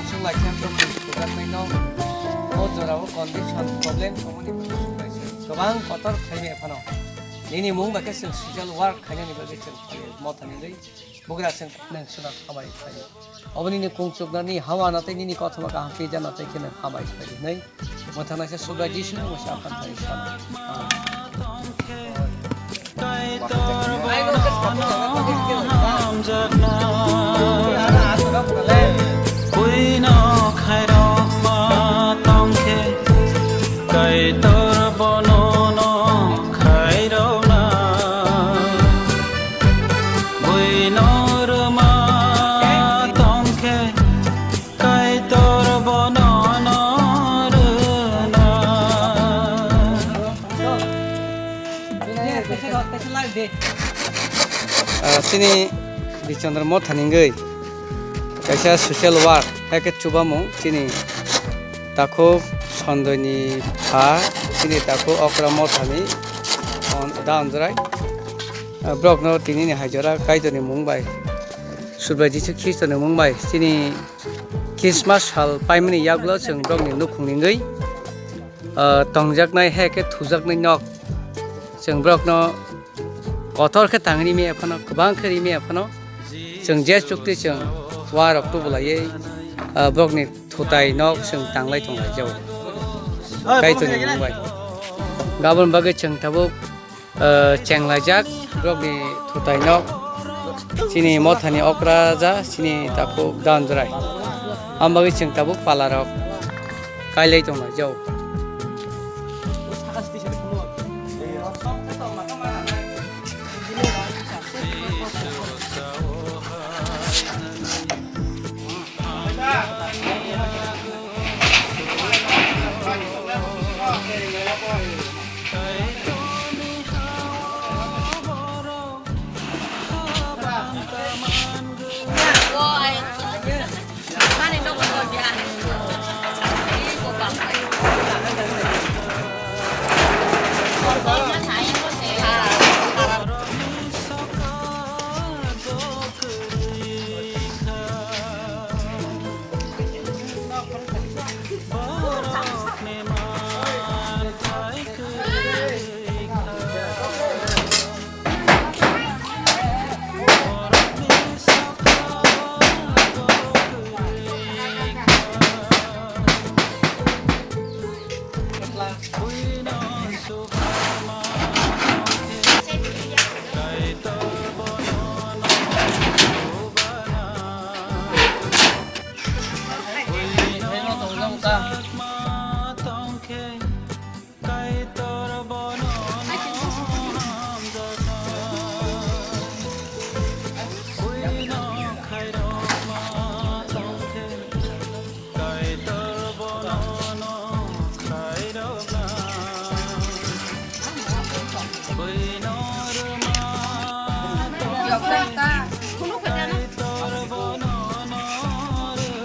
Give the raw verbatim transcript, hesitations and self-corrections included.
Chwng lai khe problem kwbangma no, o jorao condition problem tongmani bagwi chwng lai se kwbang kotor khaimani phano. Nini mung bai khe chwng social work khainani bagwi chwng phai o, mothani rwi bugra chwng nang suna hamai phai o. Obo nini kung chuknani hawa na tei nini kothoma kaham khe jana tei khe nang hamai phai di hinwi. Mothanaisa Subrai Jisu ni mungsa aphantari sana. Amen. Buino khairokma tongkhe, Kaitor bonono khairokna. Buino rwma tongkhe, Kaitor bonono rwna. Ah, chini Bichandra Motha ni wngwi kaisa social work hai khe chubamung chini takhuk Sondoini pha chini takhuk Okra Motha ni on-, da onjrai. Ah, borokno tini ni hai jora Kaitor ni mung bai Subrai Jisu Khristo ni mung bai chini Christmas sal paimani yagulo chwng borokni nukhung ni wngwi, ah, tongjaknai hai khe thujaknai nok chwng borokno kotor khe tang rimaya phano, kwbang khe rimaya phano, chwng je chukti chwng warok tubulaiwi, ah, borokni thutai nok chwng tanglai tonglaijao. Kaitorni mung bai. Gabon bagwi chwng tabuk ah, chenglaijak borokni thutai nok chini Mothani Okra ja chini takhuk da onjrai. Ambagwi chwng tabuk palarok kailai tonglaijao.